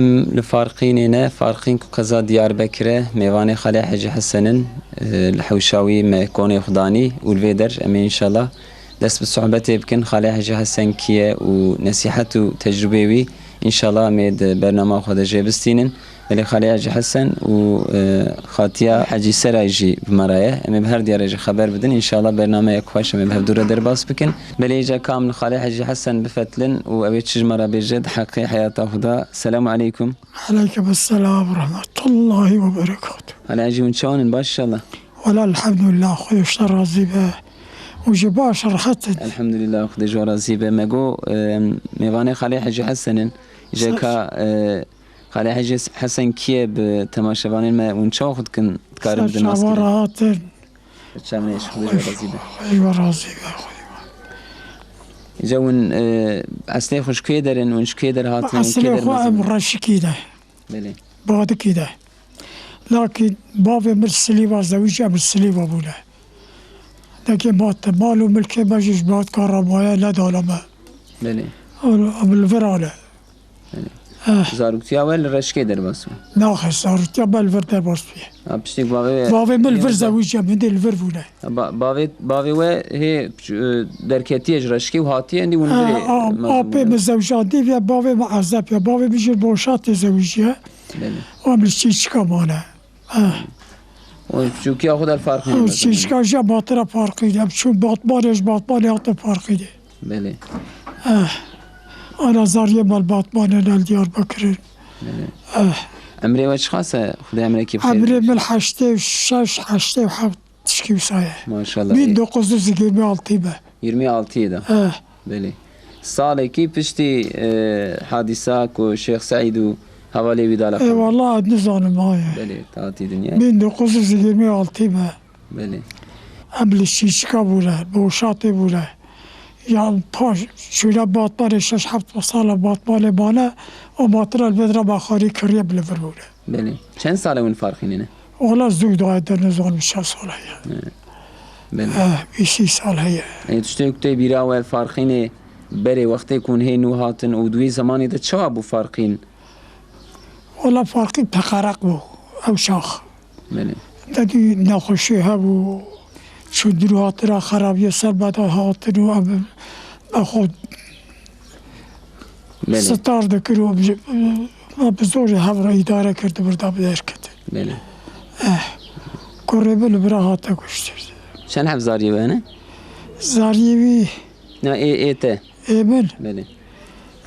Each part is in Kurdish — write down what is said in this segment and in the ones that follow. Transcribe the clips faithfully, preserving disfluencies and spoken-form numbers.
Em li Farqînê ne, Farqîn ku qeza Diyarbekir e, mêvanê Xalê Hecî Hesen in, e, li hewşa wî me konê xwe danî û li vê der em ê înşallah dest bi sohbetê bikin. Xalê Hecî Hesen kî ye û nesîhet û tecrûbê wî înşallah em ê di bernama xwe de jê bistînin. Belê Xalê Hecî Hesen û, e, xatiya Hecî Seray jî bi me re ye. Em ê bi her diya re jî xeber bidin. Înşallah bernameyek xweş em ê bi hevdû re derbas bikin. Belê îca ka em li Xalê Hecî Hesen bifetlin û ew ê çi ji me re bêje di heqê heyata xwe de. Selamu aleykum. Aleykum selam ve rahmetullahi ve berekatuh. Xalê Hecî hûn çawan in? Baş inşallah. Wela elhamdülillah, Xwedê ji te razî be. Û jî baş rehet in. Elhamdülillah, Xwedê ji we razî be. Me got, e, em mêvanê Xalê Hecî Hesen in. Îca ka, e, Xalê Hecî Hesen kî ye bi temaşevanên me hûn çawa xwe dikin, dikarin bidin nas kirin? Çav nêş, Xwedê ji we razî be. Xwedê ji we razî be, Xwedê ji we. Îca hûn, e, eslê xwe ji kuyê der in, hûn ji kuyê der hatin, hûn kuyê der mezin in? Eslê xwe em Reşikî de. Belê. Badikî de. Lakîn bavê min Silîva zewicî, em li Silîva bûne. Dekê ma te mal û milkê me jî ji Bat Karabaya nedane me. Belê. Em, em li vir hane. Belê. Eh. Zaroktiya we li Reşkê derbas bû? Naxê, zaroktiya me li vir derbas bûye. Ha, piştî ku bavê we... Bavê min li vir zewiciye, min dê li vir bûne. Ha, ba-, bavê, bavê we hê, e, derketiye ji Reşkê û hatiye, endî hûn... Ha, virê a-, mezin bûne. Apê min zewjandiye, bavê min Ezep ye. Bavê min jî Boşatê zewiciye. Belê. Û em li Çîçika mane. Eh. Û çûkiya xwe der Farqînê mezin bûne. Çîçika jî Batira Farqînê. Em çûn Batmanê, ji Batmanê hatin Farqînê. Belê. Eh. Ana zariyê me li Batmanê ne li Diyarbekirê. Belê. Eh. Emrê we çiqas e? Xwedê emrekî bi xêr... Emrê min heştê û şeş, heştê û heft tişkî wisa ye. Maşallah. Bin dokuz yüz yirmi altı be. Yirmi altı da. Eh. Belê. Salekî piştî, e, hadîsa ku Şêx Seîd û hevalê wî da li... E, xwe... Wala ez nizanim, ha ye. Belê, hatî dinyayê. Bin dokuz yüz yirmi altı me. Belê. Em li Çîçika bûne, Boşatê bûne. Ya paş, şûne Batmanê şeş heft sala Batmanê mane, o Batira li vê dira me xwarî kiriye, bi li vir bûne. Belê. Çend sal e hûn Farqînê ne? Wala zû daye de nizanim çend sal heye. He. Belê. Eh, bîst sal heye. E, tiştê ku tê bîra we Farqînê berê wextê ku hûn hê nû hatin û di wî zemanê de çawa bû Farqîn? Wala Farqîn teqereq bû ew çax. Belê. Dedî nexweşî hebû, çû dûr hatira xerabiyê ser me de hatin û em, em xwe... Belê. Sitar dikir û bi, me bi zorê hev re îdare kir, di vir de bi derketin. Belê. Eh, kurê min li vir hate kuştin. Çend heb zariyê we hene? Zariyê wî... Na, ê, ê te? Ê min? Belê.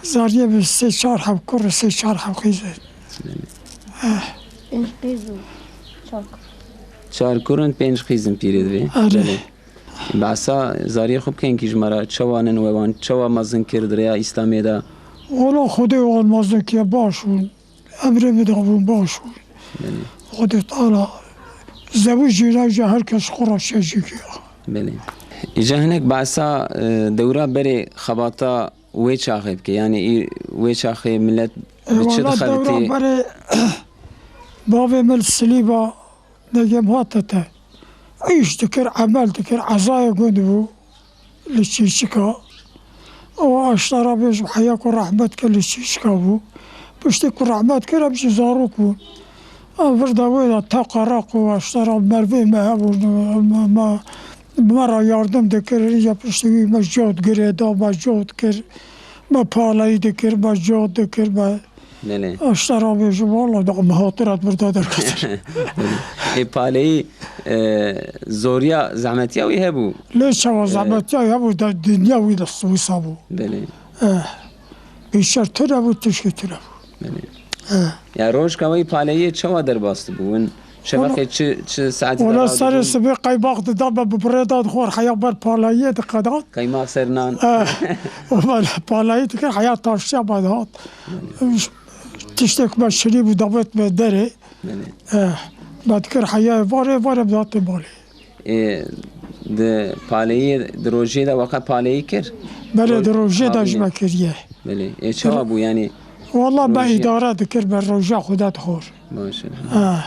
Zariyê min sê çar heb kur û sê çar heb xîzin. Belê. Eh. Pênc qîz û çar kur. Çar kur in, pênc xîzin pîrê divê. Erê. Belê. Behsa zariyê xwe bikenkî ji me re, çawa nin we wan, çawa mezin kir di rêya Îslamê de? Wala Xwedê wan mezin kiriye, baş bûn. Emrê min de bûn, baş bûn. Belê. Xwedê Teala zewicî ne, ji her kes xwe re şecî kiriye. Belê. Îca hinek behsa, e, dewra berê xebata wê çaxê bike. Yanî î-, wê çaxê milet bi çi dixebitî? E, wala dewra berê bavê min li Silîva Degem hate te. Îş dikir, emel dikir, ezayê gund bû li Çîçika. Ew aştara bêjim heya ku rehmet kir li Çîçika bû. Piştî ku rehmet kir, em jî zarok bûn. Em vir de wê de teqereq û aştara mervê me hebûn, me, me, me re yardim dikir, ya piştî wî me cot girê da, me cot kir, me paleyî dikir, me cot dikir, me... Belê. Aştara bêjim, wala da me hatira vir de derketin. Ê paleyî, e, zoriya, zehmetiya wî hebû? Lê çawa... E, zehmetiya hebû, da dinya wî de wisa bû. Belê. E, bîşer tune bû, tişkî tune bû. Belê. E. Ya rojka wî paleyiyê çawa derbas dibû? Win şevaqê çi, çi saetî de... Wala serê sibê qeymax dida me, bi birê da dixwar, heya ber paleyiyê diqedat. Qeymax ser nan. E, û me paleyî dikir, heya taştiya me dihat. Tiştek me şirî bû, davêt me derê. Belê. E, me dikir heya varê, varê me dihat malê. Ê, di paleyî, di rojê de we qe paleyî kir? Belê, di rojê de ji me kiriye. Belê. Ê, çawa bû, yanî? Wala me îdare dikir, me roja xwe de dixwar. Baş e. Ha.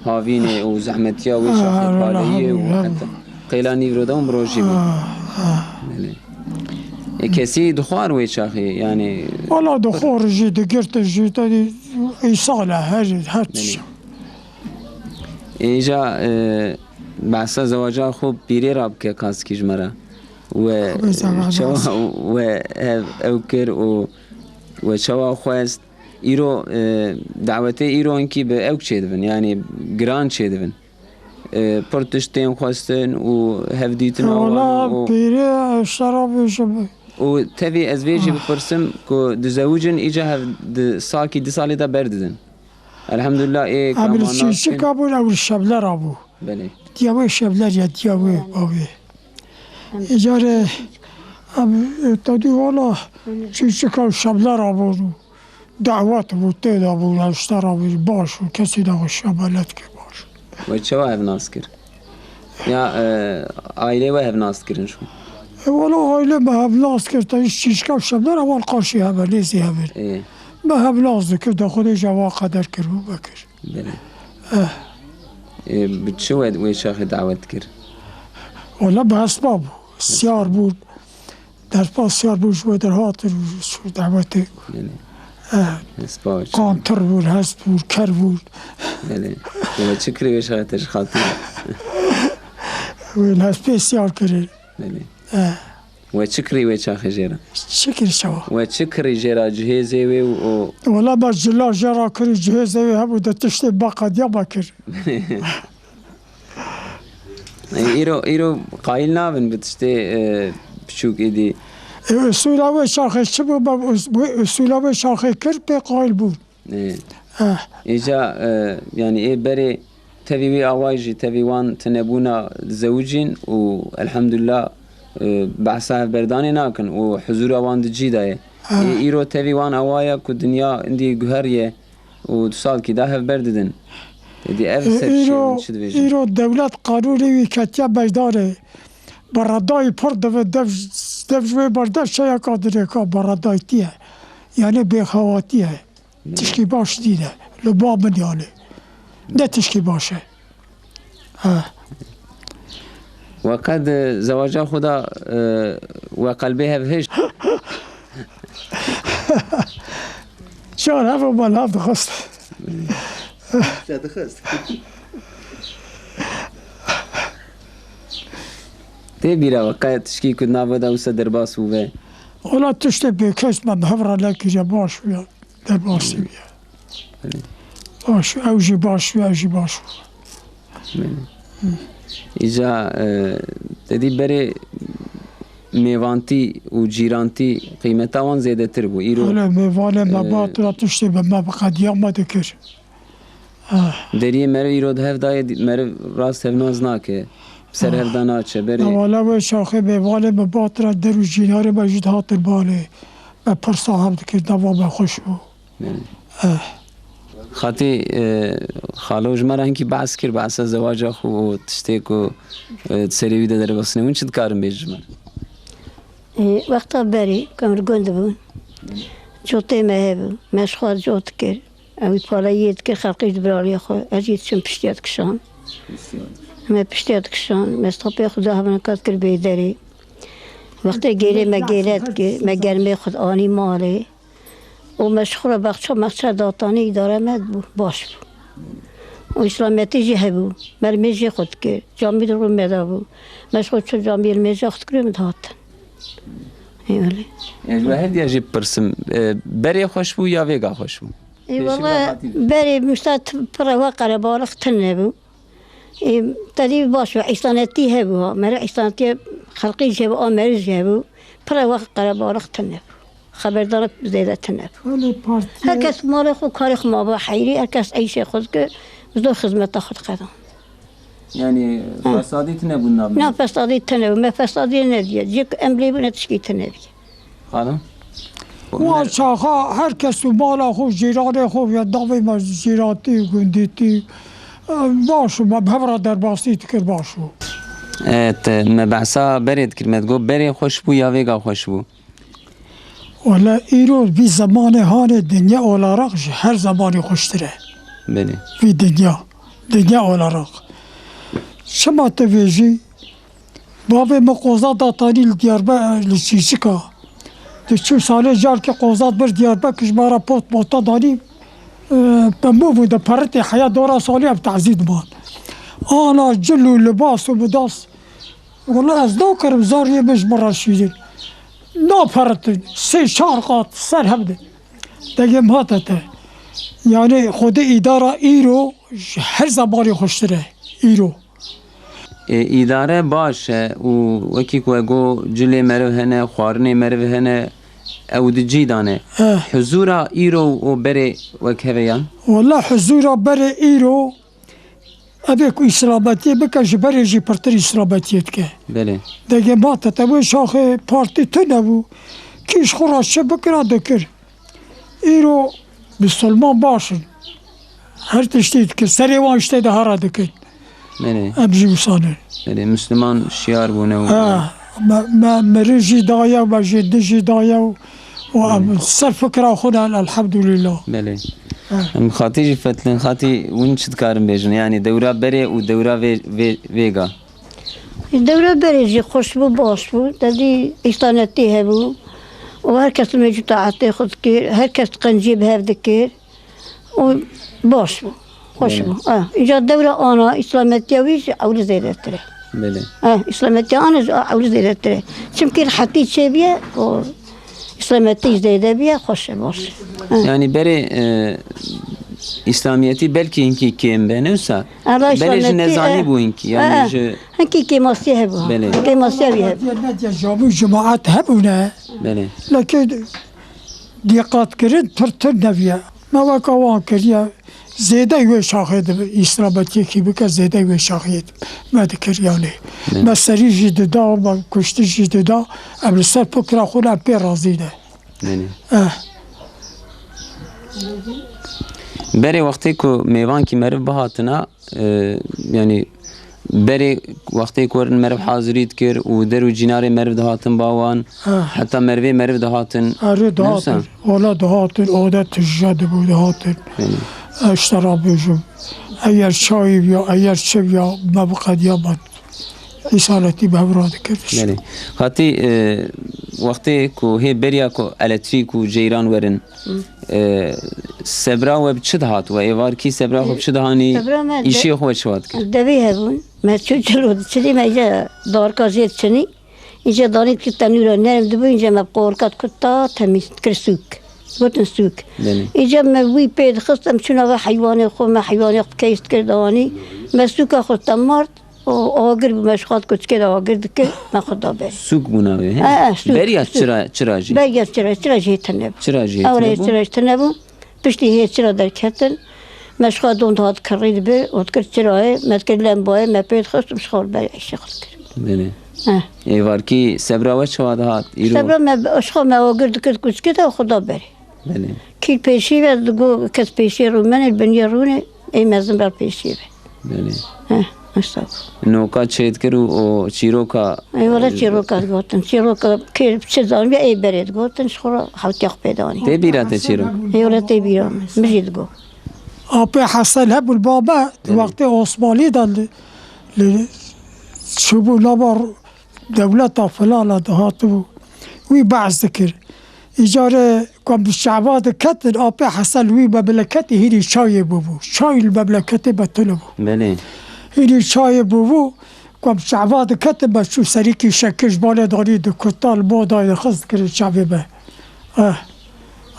Havînê û zehmetiya wê çaxê, paleyiyê û heta qêla nîvro de hûn bi rojê bûn. Ha, ha. Belê. Ê, kesî dixwar wê çaxê, yanî? Wala dixwar jî, digirtin jî, tedî Îsal e, her, her tişt. Belê. Îca, e, behsa zewaca xwe pîrê re bike kaskî ji me re. We Xwe zewaca çawa xwe. We hev ew kir û we çawa xwest. Îro, e, dawetê îro hinkî bi ew çêdibin, yanî giran çêdibin. E, pir tişt tên xwestin û hevdîtina wan Wala û pîrê eştera bêjim. Û tevî ez vê jî bipirsim ku dizewicin îca hev di salkî du salê de berdidin. Elhamdulillah ê Em li kaman naskin. Çîçika bûn, ew li Şevlera bû. Belê. Diya wê Şevler ya, diya wê bavê. Îcarê em, e, tedî wala Çîçika û Şevlera bûn. Dawet bû, tê de bû, eştera bû, baş bû, kesî de xwe şabelet kir baş. We çawa ev nas kir? Ya, e, ailê we hev nas dikirin ji xwe? E, wala aile me hev nas kir, te ji Çîçika û Şevlera wan qarşî hev e, nêzî hev in. Ê. Me hev nas dikir, de Xwedê ji hewa qeder kir bû, vekir. Belê. Eh. Ê, bi çi we, wê çaxê dawet dikir? Wala bi hespa bû, siyar bû. Derpa siyar bû ji we derhatin û çû dawetê. Belê. Eh, Hespa we çi? Qantir bû, hesp bû, ker bû. Belê. We çi kirî wê şaxê te ji xatî? Wê hespê siyar kirî. Belê. Eh. We çi kirî wê çaxê jê re? Çi kirî çawa? We çi kirî jê re cihêzê wê û o? Wala me cila jê re kirî cihêzê wê hebû de tiştê beqediya me kir. Îro, îro qayîl nabin bi tiştê, e, piçûk êdî. E, usûla wê çaxê çi bû? Me us-, wê usûla wê çaxê kir pê qayîl bûn. Ê. Eh. Îca, e, yanî ê berê tevî wî awayî jî tevî wan tinebûna dizewicîn û elhamdulillah, e, behsa hevberdanê nakin û huzûra wan di cî de ye. Ah. Ê îro tevî wan awaya ku dinya indî guheriye û du salkî da hevber didin. Êdî ev Ê, ser çi îro, çi dibêjin? Îro dewlet qanûnê wî ketiye meydanê. Bi redayî pir dibe, dev, dev ji wê berdev çeyeka dirêka bi redayîtî ye. Yanî bêxewatî ye. Tişkî baş nîne. Li ba min yanî. Ne tişkî baş e. Ha. We qe di zewaca xwe de, e, we qelbê hev hişt? Çar hev û me nav dixwest. Te dixwest. Tê bîra we qe tişkî ku di nav we de wisa derbas bû ve? Wala tiştê bêkes me bi hev re nekiriye, baş bûye. Derbasî bûye. Belê. Baş, ew jî baş bû, ew jî baş bû. Belê. Îca, e, te dî berê mêvantî û cîrantî qîmeta wan zêdetir bû. Îro, Hele mêvanê me e, bat ra tiştê bi me biqediya me dikir. Ah. Deriyê meriv îro di hev dayê, meriv rast hevnaz nake. Ser Ah. hev da naçe. Berê Ewala wê şaxê mêvanê me bat ra der û cînarê me jî dihatin balê. Me pirsa hev dikir, dava me xweş bû. Belê. Eh. Xatî, e, xalo ji me re hinkî behs kir, behsa zewaca xwe û tiştê ku, e, di serê wî de derbasîne. Hûn çi dikarin bêjin ji me re? E, wexta berê, ku em li gund bûn, cotê me hebû. Me ji xwe cot dikir. Ew ê pala yê dikir, xelqî ji biralê xwe. Ez jî diçim piştiya dikişan. Me piştiya dikişan. Me stopê xwe da hev nika dikir bê derê. Wextê gêlê me gêle dikir. Me germê xwe anî malê. û me ji xwe re baxça mexça datanî îdare me dibû, baş bû. Û îslametî jî hebû, mermê jê xwe dikir, camî di rû me de bû. Me ji xwe çi camî li mêja xwe dikir, min dihatin. Ê, wele. Ez ji we her diya jî bipirsim, e, berê xweş bû ya vêga xweş bû? Ê, Pêşî wele, me hatî bû. Berê mista t-, pire we qerebalix tune bû. Ê, tedî baş bû, îslanetî hebû, ha. Meriv îslanetî xelqî jî hebû, a meriv jî hebû. Pire wext qerebalix tune bû. Xeberdana zêde tune bû. Wele partiye Her kes malê xwe, karê xwe mabû heyrî, her kes eyşê xwe dike, zor xizmeta xwe diqedand. Yanî Hı. fesadî tune bû navê? Na fesadî tune bû, me fesadî nediye. Cik em lê bûne tişkî tune bî. Xanim? Wan çaxa her kes û mala xwe, cîranê xwe ya davê me cîratî û gundîtî, e, baş û me bi hev re derbasî dikir baş û. E, te, me behsa berê dikir, me digot berê xweş bû ya vêga xweş bû? Wele îro vî zemanê hanê dinya olarak ji her zemanê xweştir e. Belê. Vî dinya, dinya olarak. Çima te vêjî? Bavê min qoza datanî li Diyarbe-, li Çîçika. Di çû salê carkê qoza bir Diyarbekir ji me re pot mota danî. E, pembû bû, de peritê heya dora salî ev tezî diman. Ana cil û libas û midas. Wala ez nakirim zariyê min ji min re şîrin. Naperitin. Sê çar qat ser hev de. Degê min hate te. Yani Xwedê îdara îro ji her zemanî xweştir e. Îro. Ê, îdare baş e û wekî ku we got cilê meriv hene, xwarinê meriv hene, ew di cî de ne. Eh. Huzûra îro û berê wek hev e yan? Wala huzûra berê îro, evê ku îslametiyê bike, ji berê jî pirtir îslametiyê dike. Belê. Degê ma te te wê şaxê partî tune bû. Kî ji xwe re çi bikira dikir. Îro misilman baş in. Her tiştî dikir. Serê wan ji tê de hera dikin. Belê. Em jî wisa ne. Belê, Misliman şiyar bûne û Ha, me, me mirin jî daye, me jî din jî daye û, û em Belê. ser fikra xwe ne, elhamdulillah. Belê. Ha. Em xatî jî fetlin, xatî hûn çi dikarin bêjin? Yani dewra berê û dewra vê, vê, vêga. Dewra berê jî xweş bû, baş bû. Te dî îhsanetî hebû. Û her kes mecû taetê xwe dikir, her kes qencî bi hev dikir. Û baş bû, xweş Belê. bû. Ah, îca dewra ana îslametiya wî ji ewlî zêdetir e. Belê. Ah, îslametiya ana ji ewlî zêdetir e. Çimkî rehetî çêbûye, û îslametî zêde bûye, xweş e, baş e. Ah. Yani berê, e, îslamiyetî belkî hinkî kêm be, ne wisa? Ala Belê ji îslametî, nezanî eh, bû hinkî, yani eh, ji hinkî kêmasiye hebû. Belê. Kêmasiya wî hebû. Medya camî û cemaat hebûne. Belê. Leke Dîqatkirin pir tune bûye. Me weka wan kiriye. Zêde wê şaxê de îslametiye kî bike, zêde wê şaxê de me dikir yanî. Ne. Me serî jî dida, me kuştî jî dida. Em li ser fikra xwe ne, em pê razî ne. Ne, ne. Eh. Berê wextê ku mêvankî meriv bihatina, e, yanî berê wextê ku werin meriv hazirî dikir û der û cînarê meriv dihatin ba wan, Ha. heta merivê meriv dihatin. Erê dihatin. Wala dihatin, odet tije dibû dihatin. Belê. Ez ji te re bêjim. Eger çayî biya, eger çi biya, me biqediya me. Îsaletî bi hev re dikir. Belê. Xatî, e, wextê ku hê beriya ku eletrîk û ceyran werin, Hı. e, sebra we bi çi dihat? We êvarkî sebra xwe bi çi dihanî? Sebra me de-, Îşê xwe çi wa dikir? Devî hebûn. Me çû çilo diçilî, me îca darka jê diçinî. Îca danî dikir tenûra nerm dibû, îca me bi qorka dikir ta temîz dikir sûk. Gotin sûk. Belê. Îca me wî pê dixist, em çûna ve heywanê xwe, me heywanê xwe bi keyf dikir dihanî. Me sûka xwe temart. O agir bû, me ji xwe kuçikê de agir dikir, me xwe da berê. Sûk bû navê, he? E, e, sûk, Beriya sûk. çira, çira jî? Beriya çira, çira jî hê tune bû. Çira jî hê Ew tune re bû? çira jî tune bû. Piştî hê çira derketin. Me ji xwe don dihat kirrî dibir, û dikir çirayê, me dikir lembayê, me pê dixist, ji xwe ber îşê xwe dikir. Belê. He. Êvarkî sebra we çawa dihat? Îro? Sebra me, ji xwe me agir dikir kuçikê de xwe da berê. Belê. Kî pêşî ve digo, kes pêşî rûmenê, biniyê rûnê, ê mezin ber pêşî ve. Belê. Heh, mesela. Noka çêdikir û o çîroka Ê wele çîroka digotin. Çîroka kê çi zanî ê berê digotin, ji xwe re hewtiya xwe pê danî. Tê bîra te çîrok? Ê wele tê bîra min. Min jî digo. Apê Hesen hebû li ba me, Belê. wextê Osmanlî de li, li çûbû nava dewleta filana dihatibû. Wî behs dikir. Îcarê ku em bi çava diketin, apê Hesen wî memleketê hînî çayê bûbû. Çay li memleketê me tune bû. Belê. Hînî çayê bûbû, ku em çava diketin, me çû serîkî şekir ji balê danî dikuta, li bo dayê xist dikirin çavê me. Eh,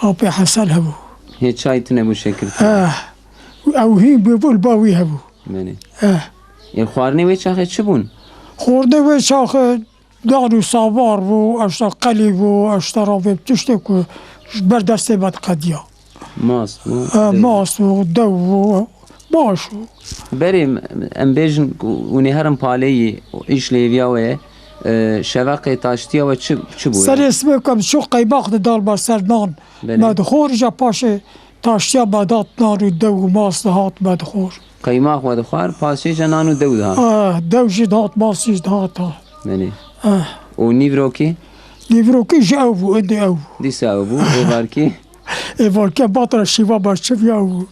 apê Hesen hebû. Hê çay tune bû şekir tune. Eh, ew hîn bûbû, li ba wî hebû. Belê. Eh. Ê xwarinê wê çaxê çi bûn? Xwarinê wê çaxê dan û savar bû, eşta qelî bû, eşta ravê tiştê ku ji ber destê me diqediya. Mast bû, Eh, dew. mast bû, dew bû, baş bû. Berê em, em bêjin ku hûn ê herin paleyî û îş li hêviya we ye, e, şeveqê taştiya we çi, çi bû? Serê sibê ku em çû qeymax didal me ser nan. Belê. Me dixwar, îca paşê taştiya me dat nan û dew û mas dihat me dixwar. Qeymax we dixwar, paşê jî nan û dew dihat. Ah, dew jî dihat, mas jî dihat ha. Belê. Ah. Û nîvrokî? Nîvrokî jî ew bû, êdî ew bû. Dîsa ew bû, êvarkî? Êvarkî batra şîva berçiviya ew bû.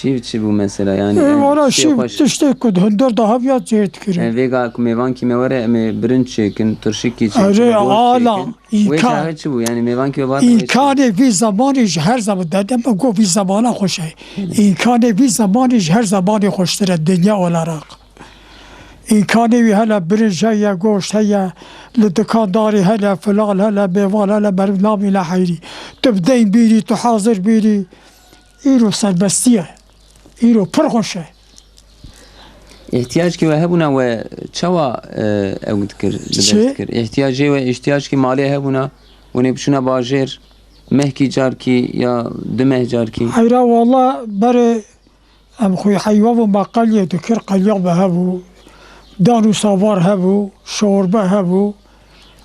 Şîv çi bû mesela? Yani, Ê, em, valla şîv xweş. Tiştê ku di hundir de heviya çê dikirin. Em vêga ku mêvankî me were, em ê birinç çêkin, turşikî çêkin, Erê, goşt ala, çêkin. Wê îmkan. Çaxê çi bû? Yani mêvankî we bihate wê çi? Îmkanê vî zemanî ji her zaman, dede me got vî zemana xweş e. Îmkanê vî zemanî ji her zemanî xweştir e, dinya olarak. Îmkanê wî hene, birinc heye, goşt heye, li dikandarî hene, filan hene, mêvan hene, meriv namîne heyrî. Tu bi deyn bîrî, tu hazir bîrî. Îro serbestî ye. Îro pir xweş e. Îhtiyacekî we hebûna we çawa, e, ew dikir, bi dest Çi? dikir? Îhtiyacê we, îhtiyacekî malê hebûna, hûn ê biçûna bajêr, mehkî carkî ya du meh carkî? Heyra wala berê em xwe heywa bû me qeliyê dikir, qeliya me hebû. Dan û savar hebû, şorbe hebû.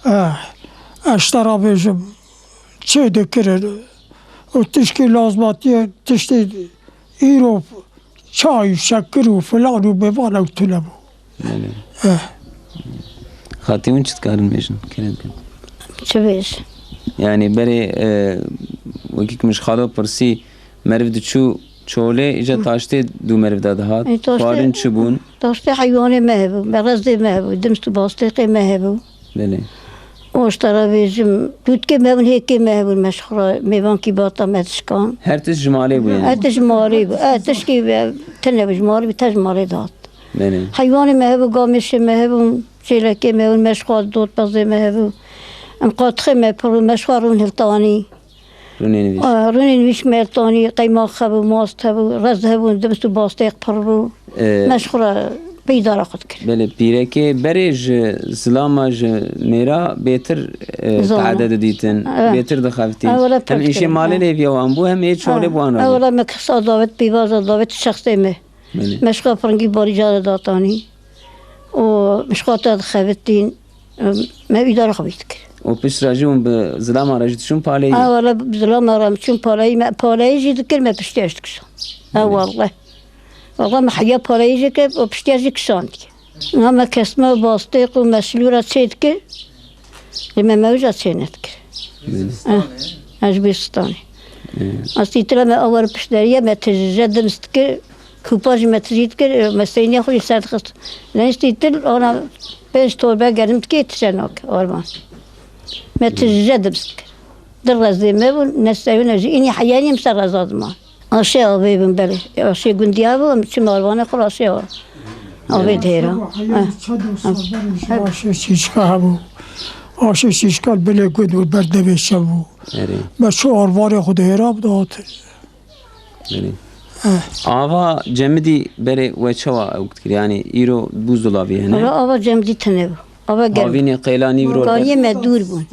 Eh, ez ji te re bêjim, çê dikirin. Û tişkî lazmatiyê, tiştê îro çay, şekir û filan û mêvan ew tune bû. Belê. Eh. Xatî hûn çi dikarin bêjin? Kerem kin. Çi bêjin? Yani berê, e, wekî ku min ji xalo pirsî, meriv diçû çolê, îca taştê dû meriv de dihat. E, taştê, Xwarin çi bûn? Taştê heywanê me hebû, merezê me hebû, dimst û bastêqê me hebû. Belê. Û ji te re bêjim, dûtkê me hebûn, hêkê me hebûn, me ji xwe re mêvankî bata me dişkan. Her tişt ji malê bû yani? Her tişt ji malê bû. Her tişkî tune bû, ji malê bû, te ji malê dihat. Belê. Heywanê me hebû, gamêşê me hebûn, çêlekê me hebûn, me ji xwe dot bezê me hebû. Em qatixê me pir bû, me ji xwe rûn hiltanî. Rûnên vîş. Aa, rûnên vîş me tanî, qeymax hebû, mast hebû, rez hebû, dimst û bastêq pir bû. Ee, Me ji xwe re bi îdara xwe dikir. Belê, pîrekê berê ji zilama, ji mêra bêtir, e, Zana. Te'ede didîtin, Evet. Bêtir dixeftîn. Ew re pir Hem îşê dikir. Malê lê viya wan bû, hem ê çolê bi wan re bû. Ew re me kisa davêt, pîvaza davêt şexsê me. Belê. Me ji xwe piringî barî cara datanî. Û me ji xwe te dixebitîn. Me îdara xwe bî dikir. Û pişt re jî hûn bi zilama re jî diçûn paleyî? Ha, wele bi zilama re em çûn paleyî, me paleyî jî dikir, me piştiya jî dikişand. Ha, Belê. Wele. Wele me heya paleyî jî kir û piştiya jî kişand. Niha me kesma bastêq û meşlû re çê dikir. Lê me mewja çê nedikir. Belê. Eh, ez ji Bêsistanê. Belê. Ez tîtira me awer pişt derî ye, me tijîje dims dikir, kupa jî me tijî dikir, me seyniya xwe jî ser dixist. Lenî tîtir, ona pênc torbe genim dikir, tije nake, arvan. Me tijîje dims dikir. Di rezê me bûn, ne sewine jî, înî heyanî em ser reza diman. Aşê avê bin belê. Aşê gundiya bû, em çûme arvanê xwe aşê avê dihêra. Heh. Aşê şîşka hebû. Aşê şîşka bilê gund û ber devê şev bû. Erê. Me çû arvanê xwe dihêra, bi dihat. Erê. Eh. Ava Cemidî berê we çawa ew dikir? Yani îro Bûzdolavî hene? Wala ava Cemidî tune bû. Ava germ. Havînê qêla nîvro. Kaniyê me dûr bûn.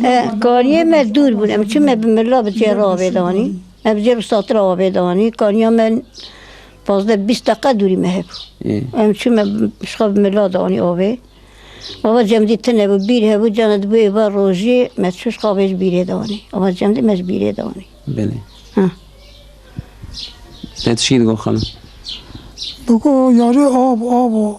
Eh, kaniyê me dûr bûn. Em çûme bi mila bi cêr avê danî. Em bi cêr û satir avê danî. Kaniya me pazdeh bîst deqe dûrî me hebû. Ê. Em çûme bi, ji xwe bi mila danî avê. Ava Cemdî tune bû, bîr hebû, cana dibû êva rojê, me çû ji xwe avê ji bîrê danî. Ava Cemdî me ji bîrê danî. Belê. Ha. Te tişkî digot xalo? Digot, yani av, av,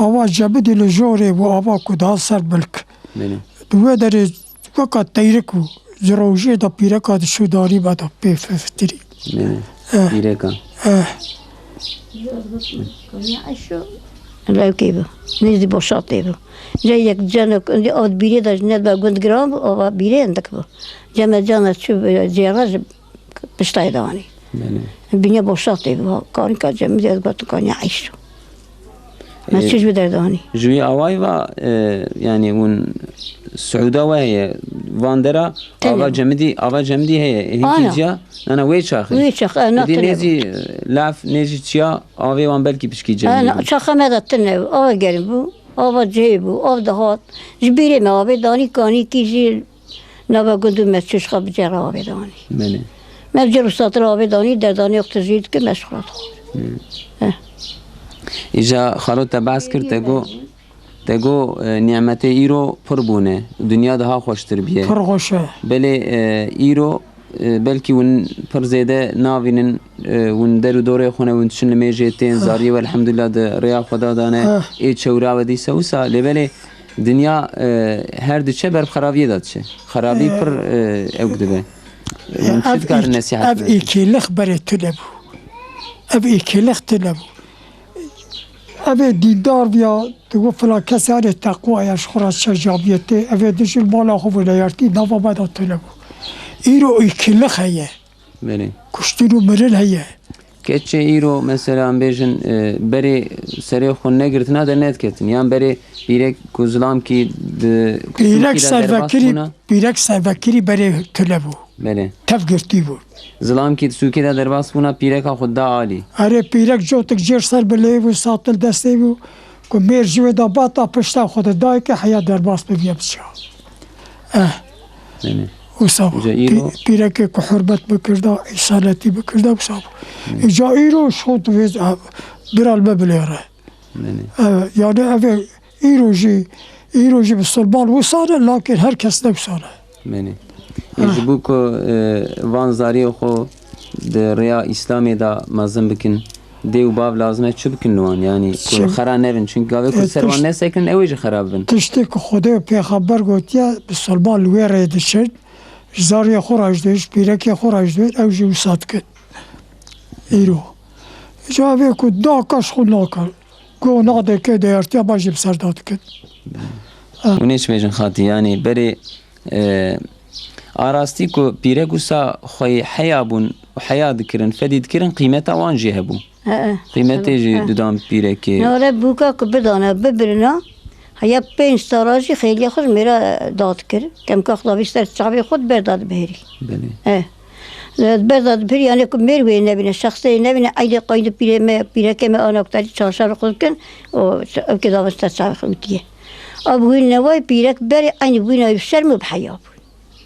ava Cemidî li jorê bû, ava ku dihat ser milk. Belê. Di wê derê weka teyrik bû. Ji rojê de pîreka diçû darî me de pê fitirî. Belê. Eh. Pîreka. Eh. Lewkê bû. Nêzî boşatê bû. Cê yek canek, indi av bîrê de ji ned be gund giran bû, ava bîrê endik bû. Ceme cana çû, cêra ji piştayê de anî. Belê. Bîne boşatê bû. Kanîka cemî de got, kanî eyşo. Me Ee, çi ji derdanî? Ji wî awayî va, e, yani hûn Siûda we heye, van dera, Tenê. Ava Cemidî, ava Cemidî heye. Hinkî Ana. Ciya, nana wê çaxê. Wê çax, e, na Didî tenê nêzî, e, laf, nêzî çiya, avê wan belkî pişkî E, cemidî na, bû. Çaxa me de tune bû. Ava germ bû, ava cihê bû, av dihat. Ji bîrê me avê danî kanîkî jî Nava gund û me çû ji xwe bi cera avê danî. Belê. Me bi cir û satir avê danî, derdanê yoxtir jî dikir, me ji xwe re dixwar. Hmm. Eh. Îja xalo te behs kir, te got, te got, e, nîmetê îro pir bûne. Dinya daha xweştir bûye. Pir xweş e. Belê, e, îro, e, belkî hûn pir zêde navînin, e, hûn der û dorê xwe ne, hûn diçin li mêjê tên, Ah. zariyê we elhamdulillah di rêya xwe da dane, Ah. ê çewra we dîse wisa, lê belê Dinya, e, her diçe ber bi xerabiyê de diçe. Xerabî E, pir, e, ewk dibe. Hûn çi dikarin nesîhet bidin? Ev êkêlix berê tune bû. Ev êkêlix tune bû. Ev ê dîndar bûya, digot filan kesê anê teqwa ye, ji xwe re çe camiyê tê. Ev ê dijî li mala xwe bû neyartî, nava me de tune bû. Îro êkêlix heye. Belê. Kuştin û mirin heye. Keçê îro, mesela, em bêjin, e, berê serê xwe negirtina de nediketin. Yan berê pîrek ku zilamkî di Pîrek sûkî de derbas servekirî, bûna. Pîrek servekirî berê tune bû. Belê. Tev girtî bû. Zilamkî di sûkê de derbas bûna, pîreka xwe da alî. Erê, pîrek cotik cêr ser bilê bû, satil destê bû. Ku mêr ji wê de bata pişta xwe de dayike heya derbas bibiye biçiya. Eh. Belê. Wisa bû. Îca îro Pî-, pîrekê ku hurmet bikirda, îsanetî bikirda, wisa bû. Belê. Îca îro şot vê, ha, bira li me bilêre. Belê. Ev, yani ev ê îro jî, îro jî misilman wisa ne, lakin her kes ne wisa ne. Belê. Ha. Ê ji bo ku, e, van zariyê xwe di rêya Îslamê de mezin bikin, dê û bav lazim e çi bikin li wan? Yani ku Çi? Xera nebin. Çünkü gavê ku E, ser wan tişt-, nesekin, ew ê jî xera bibin. Tiştê ku Xwedê û Pêxember gotiye, misilman li wê rê diçin, ji zariyê xwe re jî dibên, ji pîrekê xwe re jî dibên, ew jî wisa dikin. Îro. Îca vê ku daka ji xwe nake. Ku nade ke deyartiya me jî bi ser da dikin. Hûn ê çi bêjin xatî, yanî berê, e, a rastî ku pîrek wisa xweyî heya bûn û heya dikirin, fedî dikirin, qîmeta wan jî hebû. He, he. Qîmetê jî He. didan pîrekê. Nare bûka ku bidana, bibirina, heya pênc sala jî xêliya xwe ji mêra da dikir. Kemka xwe da vî ser çavê xwe di ber da dibihêrî. Belê. He. Di ber da dibihêrî, yanê ku mêr wê nebîne, şexsê wê nebîne, eynî qayîdê pîrê me, pîrekê me ana ku te dî çarşavê xwe dikin, û ew kê da vê ser çavê xwe witiye. A bi wî newayê pîrek berê eynî bi wî newayê bi şerm û bi heya bûn.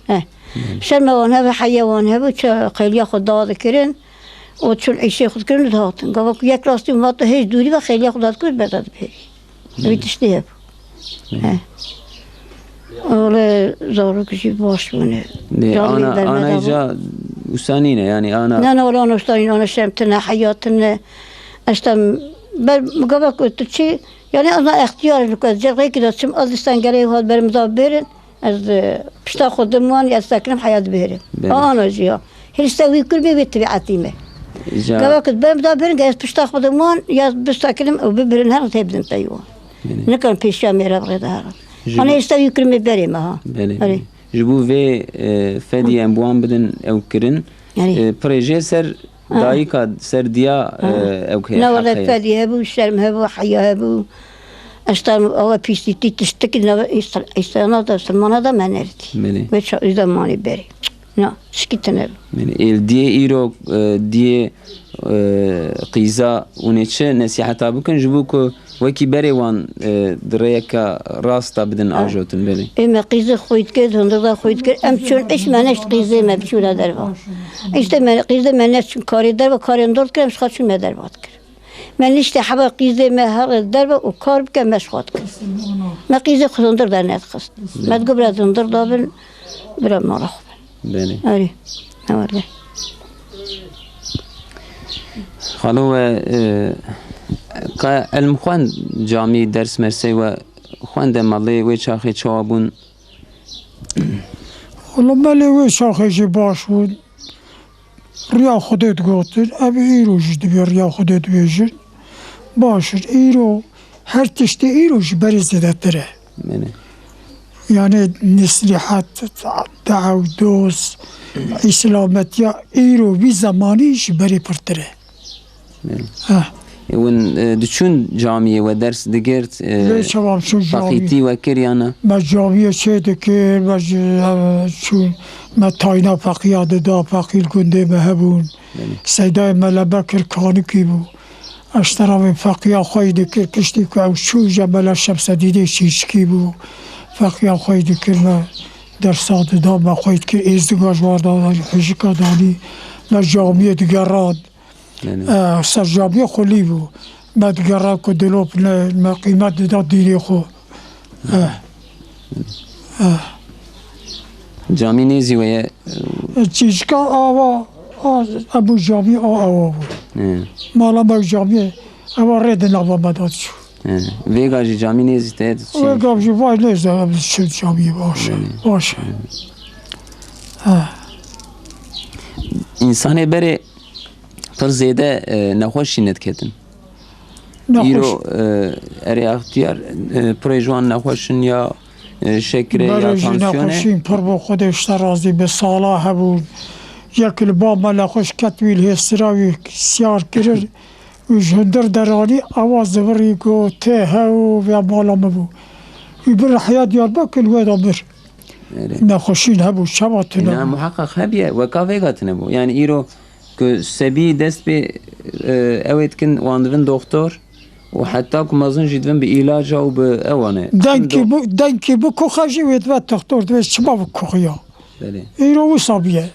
He. Belê. Şerma wan hebû, heya wan hebû, çi xêliya xwe da dikirin û çûn îşê xwe dikirin û dihatin. Gava ku yek rastî û ma tu hêj dûrî ve xêliya xwe da dikirin, ber da dibihêrî. Belê. Wî tiştê hebû. Belê. He. Ole zarok jî baş bûne. Lê Canê ana, derme ana da bû. Îca wisa nîne, yanî ana Ne, ne, ole ana wisa nîne, ana şerm tine, heya tine. Eştem, ber, gava ku tu çi, yanî ana extiyar in ku ez cevxeyekî de çim, ez dîsan gelê hat ber min da bêrin. Ez, e, pişta xwe dim wan, ez sekinim heya dibihêrim. Belê. Ana jî ya. Hêlîste wî kir bê, wê tebîetî me. Îca Gava ku ber min da bêrin, ez pişta xwe dim wan, ya bisekinim û bibirin herin tê bidin pey wan. Belê. Nikin pêşiya mêra bi rê de herin. Ji Ana bo hêlîste wî kir me berê me ha. Belê. Erê. Ji bo vê, e, fedî em bi wan bidin ew kirin, Erê. e, pirê jê ser Ha. Dayika ser diya, Ha. e, ew heye, Ne, heq wele heye. Fedî hebû, şerm hebû, heya hebû. Eştan awa pîsîtî tiştik ne, îsana da, silmana da me neredî. Belê. Ve ça-, îza manî berê. Na, şikî tine bû. Belê. Êl diyê îro, e, diyê, e, qîza ûnê çi nesîheta bikin, ji bo ku wekî berê wan, e, di rêyeka rast de bidin Ha. ajotin, belê. Ê me qîzê xwe dikir, hundir da xwe dikir, em çûn îş me neşt qîzê me biçûna derva. Îşte me, qîzê me neşt çûn karê derva, karê hundir dikir, em ji xwe çûn me derva dikir. Me niştê heba qîzê me here derve û kar bike me ji xwe dikir. Me qîzê xwe hundir de nedixist. Me digot bira hundir da bin, bira mala xwe bin. Belê. Erê, ne wele. Xalo we, e, ka ilm xwend camî ders mersey we xwende malê wê çaxê çawa bûn? Wala belê wê çaxê jî baş bûn. Riya Xwedê digotin, ev îro jî divê riya Xwedê dibêjin. Baş in, îro her tiştê îro ji berê zêdetir e. Belê. Yani nesihat, dew dost, îslametiya îro vî zemanî ji berê pirtir e. Belê. Heh. E, hûn, e, diçûn camiyê we ders digirt, e, Lê çawa çûn camiyê? Feqîtî we kir ya ne? Me camiyê çê dikir, me ji, e, çûn, me tayna feqiya dida, feqî li gundê me hebûn. Belê. Seydayê me li Bekir Kanûkî bû. Eştera wê feqiya xwe yî dikir, piştî ku ew çû, ji me li Şemsedînê Çîçikî bû. Feqiya xwe yî dikir, me dersa dida, me xwe yî dikir, êzdiga ji war da, hijika danî, me camiyê digeran. Belê. Eh, ser camiyê xwe lî bû. Me digera ku dilop ne, me qîmet dida dînê xwe. Eh. Eh. Camî nêzî we ye? Çîçika awa, a, ebu camî a awa bû. He. Mala me camiyê, ewa rê di nava me de diçû. He. Vêga jî camî nêzî te diçû. Vêga jî vay nêzî, em diçû camiyê baş. Belê. Baş. He. Însanê berê Pir zêde, e, nexweşî nediketin. Nexweş- Îro, e, erê extiyar, e, pirê ji wan nexweş in ya, e, şekirê ya Berê jî tansiyonê. Nexweşîn pir bû, Xwedê ji te razî be, sala hebûn. Yek li ba me nexweş ket wî li hêsira wî siyar kirin. Wî ji hundir deranî, ewa zivirî got, tê hew vê mala min bû. Wî bir rihya Diyarbekir, wê de mir. Erê. Nexweşîn hebû, çawa tune Ina bû? Muheqeq hebiye, weka vêga tune bû. Yani îro ku sebî dest pê, e, ew ê dikin, wan divin doxtor û heta ku mezin jî divin bi îlaca û bi ewane. Denkî Çim do- bu, denkî bu koxa jî wê dibe doxtor, divê çima bu koxiya. Belê. Îro wisa biye.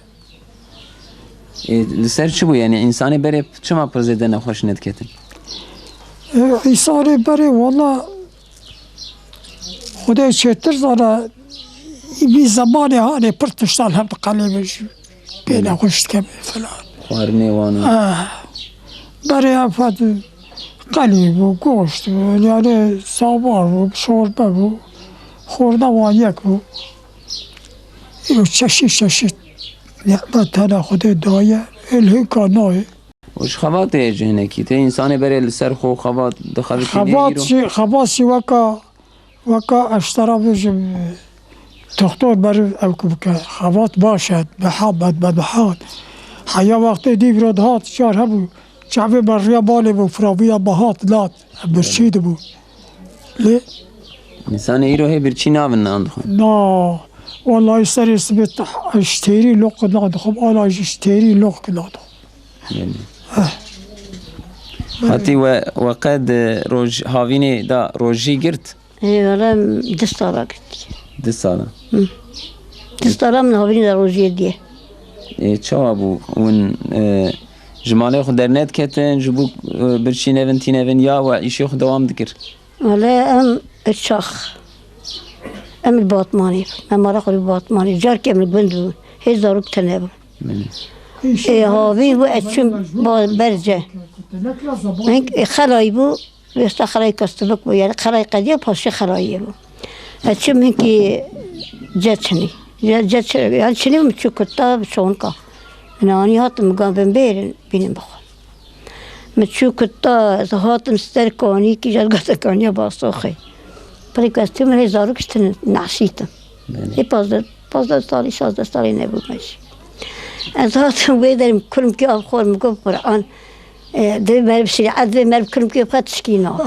E, li ser çi bû? Yani însanê berê çima pir zêde nexweş nediketin? E, însanê berê wala Xwedê çêtir zana, vî zemanê hanê pir tiştan hev diqelê min jî. Pê Belê. nexweş dike filan. Xwarinê wan û Ah, berê ev hat qelî bû, goşt bû, yani sabar bû, şorbe bû. Xorda wan yek bû. Îro çeşît çeşît nîmet hene Xwedê daye, êl hinka nayê. Û ji xebatê ye ji hinekî. Tê însanê berê li ser xwe xebat dixebitîne Xebat îro. jî, xebat jî weka, weka ez ji te re bêjim, doxtor meriv ew ku bike. Xebat baş e, biha, bed, bedbiha. Heya wextê dîv re dihat, car hebû, çavê me riya malê bû, firaviya me hat, lat. Birçî dibû. Lê Însanê îro hê birçî nabin nan dixwin. Na, wallahî serê sibê t-, ji têrî loq nan dixwim, ala jî ji têrî loq nan dixwim. Belê. Eh. Hatî we, we qe di roj, havînê de rojî girt? Ê, wele em du sala girtiye. Du sala. Hı. Du sala min havînê de rojiyê diye. Ê, çawa bû? Hûn, e, ji malê xwe dernediketin, ji bo, e, birçî nevin, tî nevin ya we îşê xwe dewam dikir? Wele em li çax. Em li Batmanê. Me mala xwe li Batmanê. Carkê em li gund bû. Hê zarok tune bû. Belê. Ê, havîn bû, ez çûm ba-, berce. Hink, ê, xelayî bû. Wêsta xelayî kastibik bû. Yani xelayî qediya, paşê xelayî bû. Ez çûm hinkî ce çinî. Ce, ce çi-, yani çinî min çû kutta bi çonka. Min anî hat, min got, "Bin bêrin, bînin bixwin." Min çû kutta, ez hatim ser kanîkî, ji gota kaniya basoxê. Pirê ku ez tûm, hê zarok ji tune neşîtim. Belê. Hê pazdeh, pazdeh salî, şazdeh salî nebûme jî. Ez hatim wê derê, min kurmkî av xwar, min got, "Quran, e, divê meriv şerîet, divê meriv kurmkî bixwe tişkî na."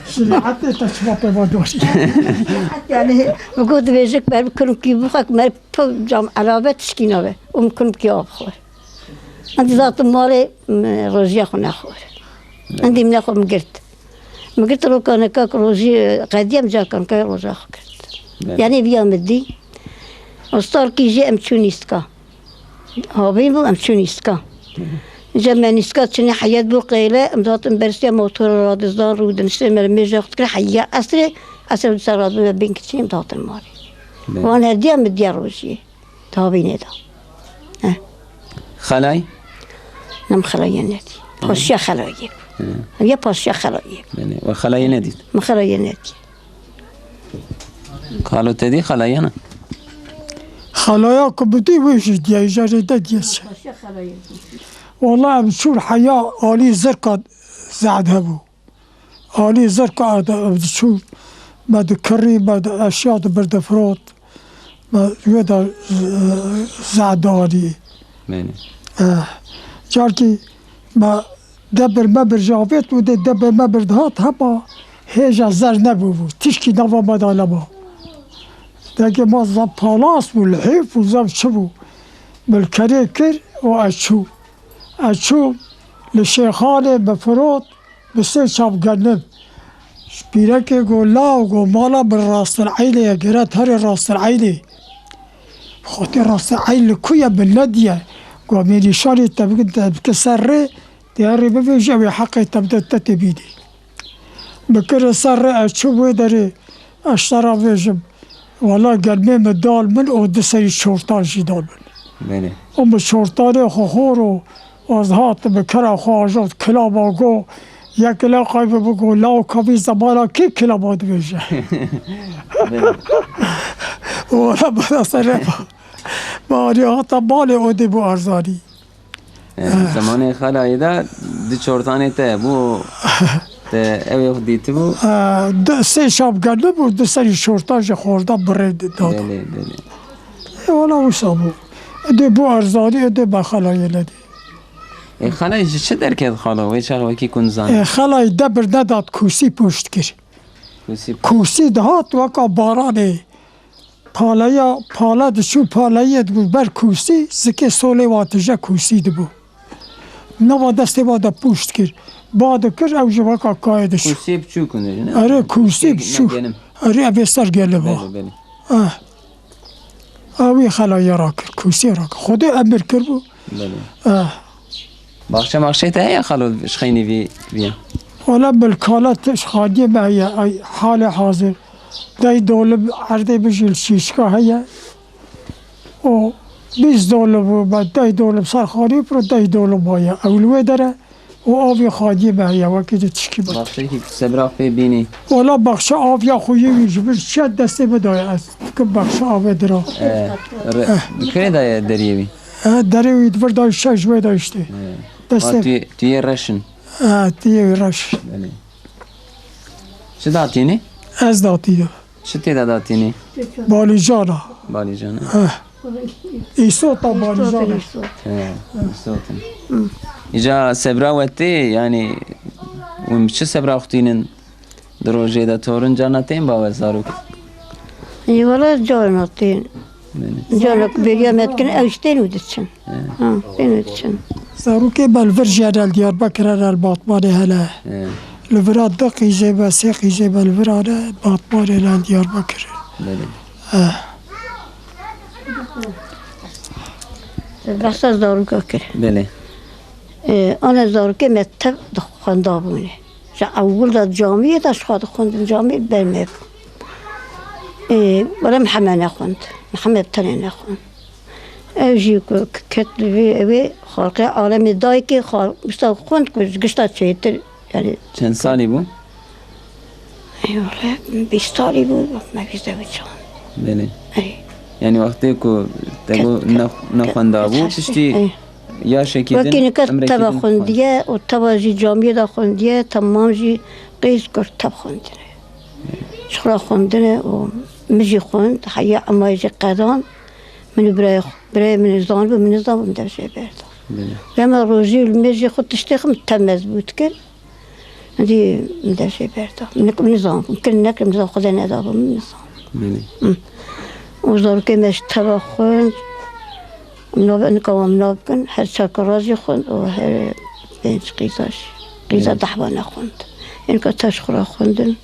Şerîetê te çima pê va dor? Yani, min got, "Divê jik meriv kurmkî bixwe, meriv pir cam elabe tişkî nabe." Û min kurmkî av xwar. Em dî zaten malê, m-, rojiya xwe nexwar. Em dî min xwe min girt. Min girt rokaneka ku rojî qediyem cakan ke roja xwe girt. Belê. Yani viya min dî. Ostarkî jî em çûn nîska. Havîn bû, em çûn nîska. Hı hı. Cem me nîska çinî heyet bû qêle, em dihatin bersiya motora radizdan rû diniştê me li mêja xwe dikir heya esrê, esrê dîsa radibû me bên kiçî em dihatin malê. Belê. Wan herdiya min diya rojiyê. Tavînê de. He. Xelay? Nem xelayê nedî. Hı. Paşiya xelayê. Hı. Ev ya paşiya xelayê. Belê. We xelayê nedît? Min xelayê nedî. Xalo te dî xelayana? Xelaya ku bidî wê jî diye, îjarê de diye çi? Paşiya xelayê. Wala em çûn heya alî zirka zehd hebû. Alî zirka erde ev diçû, me dikirî, me di eşya dibir difirot, me wê de, e, zehd dianî. Belê. Eh, carkî me debir mebir jî avêt û dê debir mebir dihat hema hêja zer nebûbû. Tişkî nava me de nema. Degê me zaf palas bû, lihêf û zaf çi bû. Min li kerê kir û ez çûm. Ez çûm li Şêxanê bifirot, bi sê çav genim. Ji pîrekê got, "Law," got, "mala min Rastil Eylê ye, gere herê Rastil Eylê." Xwetê Rastil Eyl li ku ye, min nediye. Got, "Mêrîşanê te bikin, te bikin ser rê, dê rê bivêje, wê heqê te bide, te tê bînê." Min kire ser rê, ez çûm wê derê, ez ji te re bêjim, wela gelmê min dal min û du serî çortan jî dal min. Belê. Û min çortanê xwe xwar û ez hatim bi kira xwe ajot, kilama got, yek laqay min bigot, "Law ka vî zemana kê kilama dibêje?" Belê. Wala bana serê ma. Ma anî hata malê odê bû erzanî. Zemanê xelayê de di çortanê te bû, te ew ê xwe dîtibû? E, du, sê şap genibû, du serî çortan ji xorda birê dida. Belê, belê. E, wala wisa bû. Ê dê bû erzanî, ê dê be xelayê nedî. Ê, xelayê ji çi derket xalo? Wê çax wekî ku nizanî. Ê, xelayê debir nedat kûsî puşt kir. Kûsî. Kûsî dihat weka baranê. Paleya, pale diçû paleyê dibû ber kûsî, zikê solê wan tije kûsî dibû. Nava destê wan de puşt kir. Ba dikir, ew ji weka kayê diçû. Kûsiyê biçûk hûn dibêjin, ne? Erê, kûsiyê biçûk. Erê, ev ê ser gelê va. Belê, belê. Eh. Ew ê xelayê rakir, kûsiyê rakir. Xwedê emir kiribû. Belê. Eh. Baxçe maxçe te heye xalo ji xeynî vî, viya? Wala bilkala tişt xaniyê me heye, ay, halê hazir. Dey dolim erdê bijîl şîşka heye. O bîst dolim bû, me dey dolim ser xaniyê piro dey dolim maye. Ew li wê dere û avê xaniyê me heye, wekî di tişkî me. Baxçeyekî sebra pê bînî. Wala baxçe aviya xwe yê wî ji min çiya destê min daye ez. Dikim baxçe avê dira. E, re-, di kurê daye deriyê wî? E, derê wî di vir dayîşe ji wê dayîştê. E. Destê. Ha, tu, tu yê reş in. E, tu yê reş. Belê. Çi datînî? Ez datînim. Çi tê de datînî? Balîcana. Balîcana. Eh. Îsota balîcana. He, îsota. Îca sebra we tê, yanî hûn bi çi sebra xwe tînin? Di rojê de torin carna tên ba we zarok? Ê, wala carna tên. Belê. Carna ku bêriya me dikin, ew jî tên û diçin. He. Ha, tên û diçin. Zarokê me li vir jî hene, li Diyarbekir hene, li Batmanê hene. He. Li vira du qîzê me, sê qîzê me li vir hene, Batmanê hene, li Diyarbekir. Belê. He. Behsa zaroka kir. Belê. Ê, ana zarokê me tev dixwendabûne. Ji ewil de camiyê de ji xwe dixwendin, camiyê ber me bû. Ê, were Mihemed nexwend. Mihemed tenê nexwend. Ew jî ku ket li vê, ew ê xalqê alemê dayikê xal-, wisa xwend ku ji gişta çêtir, yanî. Çend salî bû? Ê, wele bîst salî bû, me bîst ew çand. Belê. Ey. Yanî wextê ku te ket-, got ket-, nexwenda bû, ket-, piştî ey. Yaşekî din. Wekî nika emrekî teva din xwend. Xwendiye û teva jî camiyê de xwendiye, temam jî qîz kurt tev xwendine. Ji xwe re xwendine û min jî xwend, heya emayê jî qedan, min û birayê xwe, birayê min ê zanibû, min nizanibû, min dev jê berda. Belê. Dema rojî û li mêjê xwe tiştê xwe min tev mezbût kir. Dî min dev jê berda. Min, min nizanibû, min kir nekirim, min nizanibû, Xwedê nedabû, min nizanibû. Belê. Hı. Û zarokê me ji teva xwend, min nav, nika wan min nav bikin, her çar kara jî xwend û her pênc qîza jî. Qîza Belê. Dehwa nexwend. Ê nika tev ji xwe re xwendin.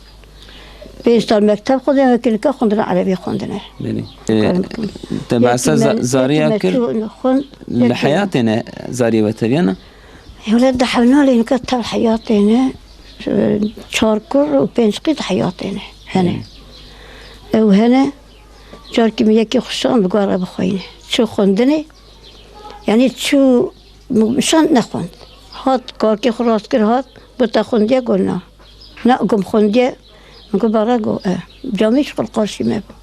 Pênc sal mekteb xwendin, wekî nika xwendina erebî xwendine. Belê. Karim Ê, bikim. Te behsa Yekî me-, za-, zariya yekî me kir, çû xwend, li yekî heyatê ne zariyê we teviya ne? Wele di hevnalê nika tev heyatê ne, e, çar kur û pênc qîz heyatê ne. Hene. Hmm. Ew hene, carkî min yekî xwe şand bi guhara bixweyne. Çû xwendinê, yanî çû şand nexwend. Hat, karkê xwe rast kir hat, got te xwendiye, got na. Na, got min xwendiye, Min got, "Bara," got, "e." Camî ji xwe li qarşî me bû.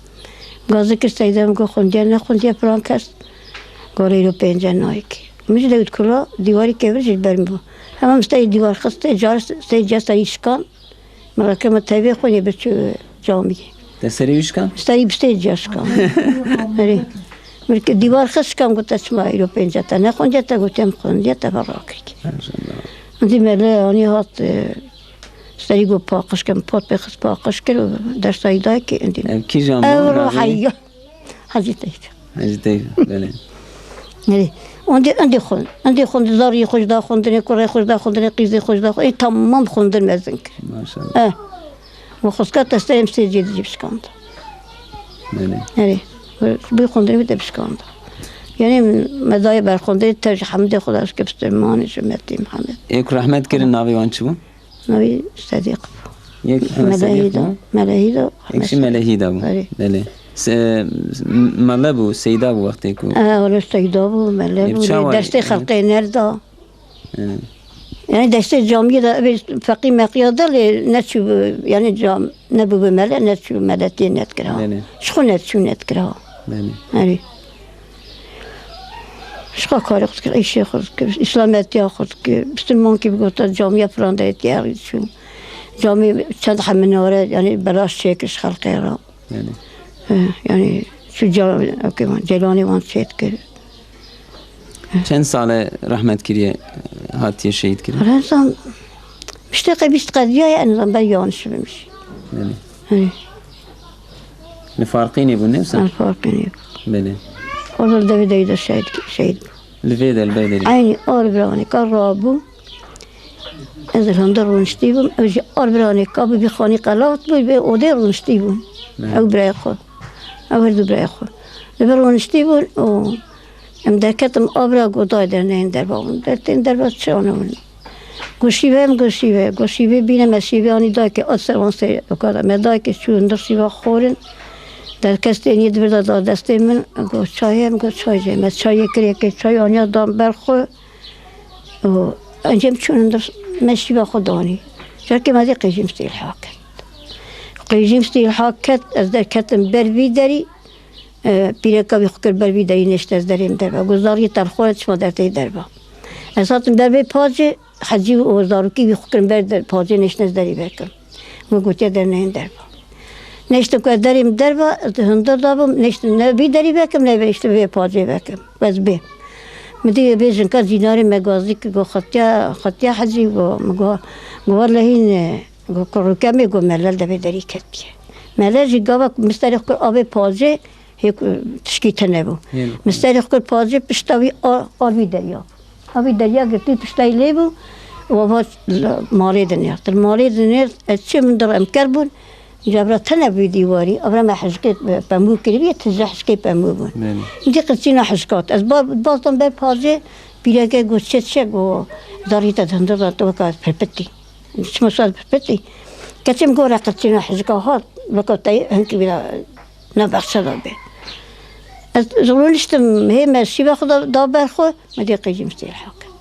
Min got, "Zikir Seyda," min got, "xwendiye, nexwendiye filan kes." Got, "Îro pênce nayekî." Min ji dewt kula dîwarî kevir jî li ber min bû. Hema min steyî dîwar xistê, car steyî cestayî şikan. Min rakir min tevê xwe yê biçû camî. Te serê wî şikan? Steyî bi steyî ciya şikan. Erê. Min ki dîwar xist şikan, got, "Te çima îro pênce te nexwendiye?" Te got, "Em xwendiye, te ve rakirî." Maşallah. Dî me lê anî hat, e, Serî got paqij ke, min pot pê xist paqij kir û dersa wî dayê kê, êndî. Ev kîjan bû? Ew ro heya. Hecî Teyf. Hecî Teyf, belê. Erê. Êndî, êndî xwend. Êndî xwend, zariyê xwe jî da xwendinê, kurê xwe jî da xwendinê, qîzê xwe jî da xwendinê. Ê, temam xwendin mezin kir. Maşallah. Eh. Û xwestka te steyê em sê cê dijî bişkanda. Belê. Erê. Bi xwendinê wî de bişkanda. Yanî me dayê ber xwendinê, tev ji hemdê Xwedayê ji Muslimanê, ji Metî Mihemed. Ê ku rehmet kirin navê wan çi bû? Navê Sedîq bû. Yek, ha, Sedîq bû. Melehîda, Melehîda. Yek jî Melehîda bû. Erê. Belê. Se-, m-, mele bû, Seyda bû wextê ku. E, wele Seyda bû, mele bû. Ê, çawa? Lê destê xelqê nerda. He. Yanî destê camiyê de, evê feqî meqîya de lê neçû, yanî cam-, nebû bi mele, neçû meletiyê nedikir ha. Belê. Ji xwe neçû nedikir ha. Belê. Erê. Çiqa karê xwe dikir, îşê xwe dikir, îslametiya xwe dikir. Bisilmankî bigota camiya filan derê tiyarî çû. Camî çend he minare, yanî belaş çêkir ji xelkê re. Belê. Eh, yanî çû ca-, okê, wan, Ceylanê wan çêdikir. Çend sal e rehmet kiriye, hatiye şehîd kirin? Rezan, işte qey bîst qediya ye, en azından ben yanlış bilmiş. Belê. Hani. Li Farqînê bû, ne wisa? Li Farqînê bû. Belê. O da devê dayı da şehit, şehit bû. Li vê de, li vê derê. Aynı Arbranê ka rabû. Ez li hunda rûniştî bûm. Ew jî Arbranê ka bû, vî xanî qelat bû, vê odê rûniştî bûn. Belê. Ew birayê xwe. Ew her du birayê xwe. Li vir rûniştî bûn û em derketim abra, got dayê derneyên derva bûn. Dertên derva çi anabûn? Got şîve, em got şîve. Got şîve bîne, me şîve anî dayikê, at ser wan serê okada. Me dayikê çû hundir şîva xorin. Derkestê nî di vir de da destê min. Got çayê, em got çay jê. Me çayê kirê kê, çay aniya dan ber xwe. Û encê em çûn hundir me şîva xwe danî. Carkê me dê qêjîm sêlha ket. Qêjîm sêlha ket, ez derketim ber vî derî. E, pîreka wî xwe kir ber vî derî, nêşt ez derêm derva. Got zariyê te li xwe çima dertê derva. Ez hatim ber vê pacê, Hecî û zarokî wî xwe kirin ber der, pacê nêştine ez derî vekim. Min gotiye derneyên derva. Nêştim ku ez derêm derva, ez di hundir de bûm, nêştim ne vî derî vekim, ne nêştim vê pacê vekim. Ez bêm. Min dî vê jinka cînarê me gazî kir, got xetiya, xetiya Hecî, got, min got, got welehî ne, got kurûke me, got Melel devê derî ketiye. Melel jî gava ku min serê xwe kir avê pacê, Hê ku tişkî tune bû. Hê. Min serê xwe kir pacê, pişta wî a, a vî derya. A vî derya girtî pişta wî lê bû û ava malê dinêrt. Li malê dinêrt, ez çi min dir em ker bûn. Ca vira tune bû dîwarî. Avra me hişkê pemû kirî, tije hişkê pemû bûn. Belê. Dî qirçîna hişkat. Ez ba-, bazdan ber pacê, pîreke got çe çe got zarî te di hundir de tu weka pirpitî. Çima saz pirpitî. Keçê min got re qirçîna hişka hat, weka te hinkî vira Na bexçe de bê. Ez rûniştim, hê me şîva xwe da, da ber xwe, me dê qêjîm sêlha ket.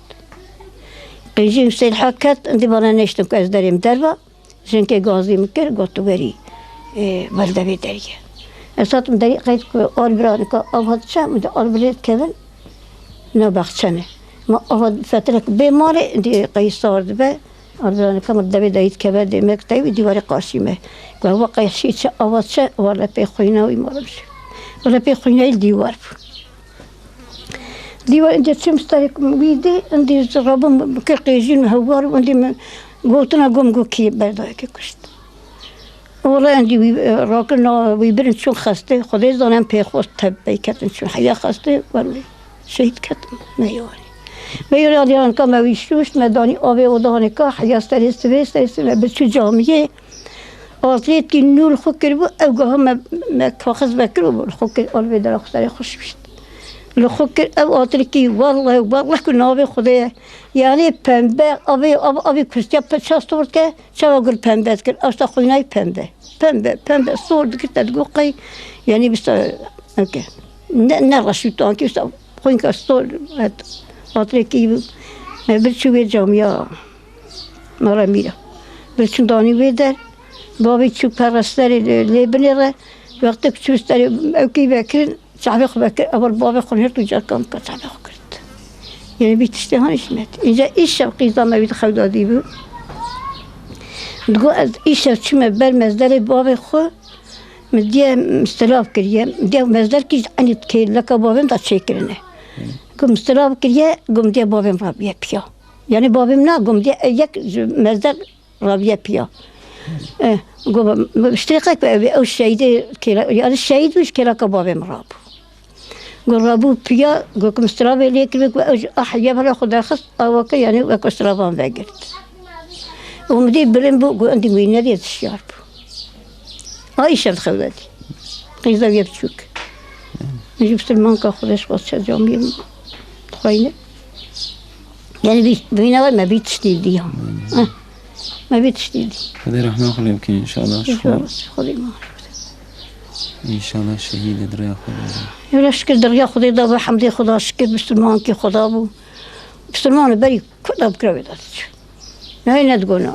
Qêjîm sêlha ket, indi bana neştim ku ez derêm derva, jinkê gazî min kir, got tu werî, e, vel devê deriyê. Ez hatim derî qeyd ku arbira nika av hat çe, min de arbirê dikevin, na bexçe ne. Ma ava fetrek bê malê, indi qey sar dibe, Arbira nika min devê dayî dikeve dê me, tey wî dîwarê qarşî me. Got, "Wa qey şî çi, ava çi?" Wala pê xwîna wî marim şi. Wala pê xwîna wî dîwar bû. Dîwar, indi çim starê wî dê, indi rabim kir qêjîn hewar, indi min gotina gom got kî berdayekê kuşt. Wala indi wî, e, rakirina wî birin çûn xestê, Xwedê zanin pê xwest teb pey ketin çûn heya xestê, wala şehîd ketin me yanî. Me yanî nika me wî şûşt, me danî avê odanê ka, heya serê sivê, serê sivê me biçû camiyê. Altiyêtkî nû li xwe kiribû, ew gaha me, me kaxiz vekir û li xwe kir, alvê dera xwe serê xwe şûşt. Li xwe kir, ew atirkî, walleh, walleh ku navê Xwedê ye. Yanî pembe, avê, av-, avê kursiya pe-, çasto ke, Çawa gur pembe dikir, asta xwînayî pembe. Pembe, pembe, sor dikir te digot qey, yanî bista, eke. Ne, ne reşî tankî, bista xwînka sor, et, atirê kî bû. Me bir çû wê camiya, mara mîra. Bir çû danî wê der, bavê çû perresterê lê, lê binê re, wextek çû sterê ew kî vekirin, Çavê xwe vekir, ew bavê xwe nêrt û carkan ka çavê xwe girt. Yanî vî tiştê han îşmet. Înca îşev qîza me wî di xew da dîbû. Digot, ez îşev çime ber mezderê bavê xwe, min diye mistilav kiriye. Min diye mezder kî ji enî kêleka bavê min da çêkirine. Ku mistilav kiriye, ku min diye bavê min rabiye piya. Yanî bavê min na, ku min diye yek ji mezder Rabiye piya. Eh, got, "Ji têqek be, ew şehîdê kêla, yanî şehîd bû, ji kêleka bavê min rabû." Got, "Rabû piya, got, ku min silavê lê kir, got, ew ji a heya bera xwe derxist, awa kir, yanî wek silavan vegirt." Û min dî bilind bû, got, "Endî wî nedê tişyar bû." A îşev dixew vedî. Qîza wî ye biçûk. Min jî bisilmanka Xwedê ji xwe çe camiyê min dixweyne. Yani vî, vîna me vî tiştî dî ya. Hmm. Eh, me vî tiştî dî. Xwedê rehma xwe lê bike înşallah. Ji xwe, ji xwe dî ma. Înşallah şehîd e, di rêya Xwedê de. Yola şikir di rêya Xwedê de bû, hemdê Xweda şikir, bisilmankî Xweda bû. Bisilmanê berî Kurda bikira wê de diçû. Nayê ne digot nana.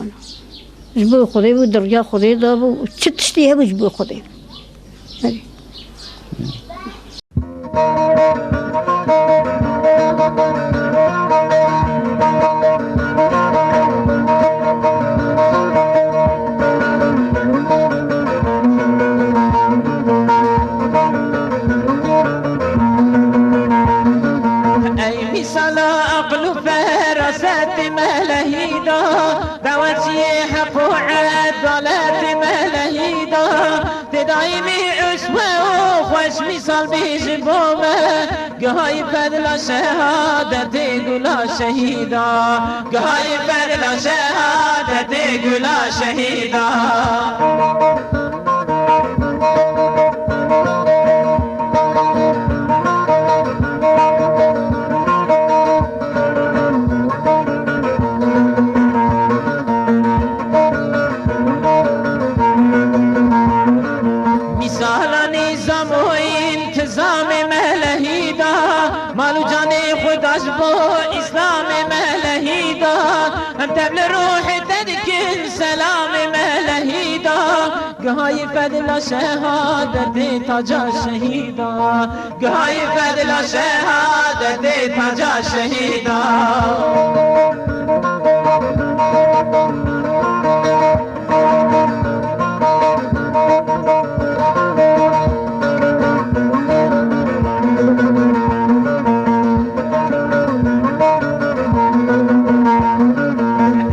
Ji bo Xwedê bû, di rêya Xwedê de bû. Çi tiştî hebû ji bo Xwedê bû. Herî. Ey mîsala aqil û ferasetê me lehî da, dawetçiyê heq û edaletê me lehî da. Tê daîmî uswe û xweş mîsal bî ji bo me. Gihayî fedla şehadetê gula şehîda. Gihayî fedla şehadetê gula şehîda. Mîsala nîzam û întizamê me lehî da, mal û canê xwe da ji bo Îslamê me lehî da. Em tev li ruhê te dikin selamê me lehî da. Gihayî fedla şehadetê taca şehîda. Gihayî fedla şehadetê taca şehîda.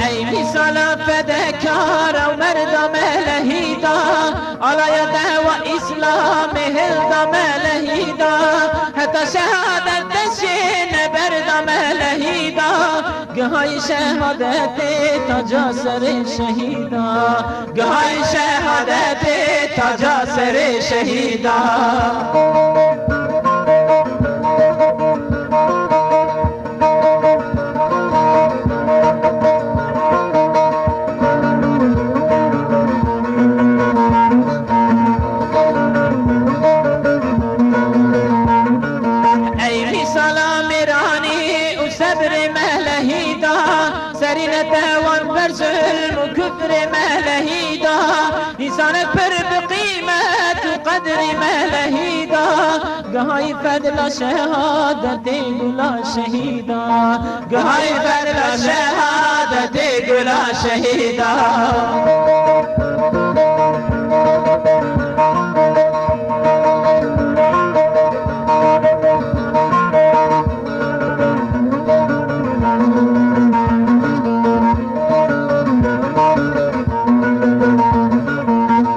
Ey mîsala fedekara û merda me lehî da. Alaya dewa Îslamê hilda me lehî da. Heta şehadet deşê neberda me lehî da. Gihayî şehadetê taca serê şehîda. Gihayî şehadetê taca serê şehîda. Ey mîsala mêranî û sebrê me lehî da, serî netewan ber zulm û kufrê me lehî da, însanek pir bi qîmet û qedrî me lehî da. Gihayî fedla şehadetê gula şehîda. Gihayî fedla şehadetê gula şehîda.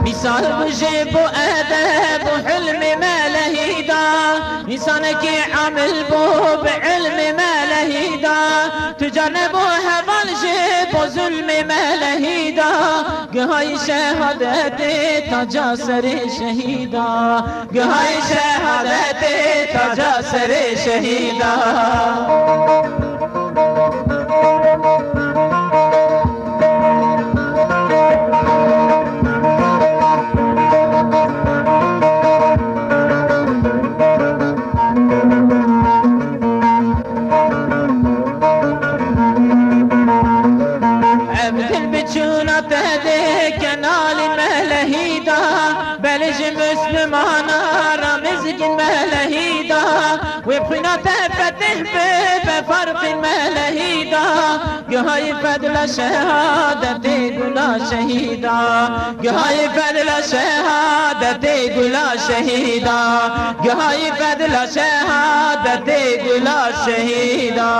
Mîsal bû ji bo edeb û hilmê me lehî da. Însanekî amil bû bi ilmê me lehî da. Tu car nebû heval ji bo zulmê me lehî da. Gihayî şehadetê taca serê şehîda. Gihayî şehadetê taca serê şehîda. Em dil bi çûna te dê kenalî me lehî da. Belê ji Mislimana ra mizgîn me lehî da. Wê bi xwîna te fetih bibe farqîn me lehî da. Gihayî fedla şehadetê gula şehîda. Gihayî fedla şehadetê gula şehîda. Gihayî fedla şehadetê gula şehîda.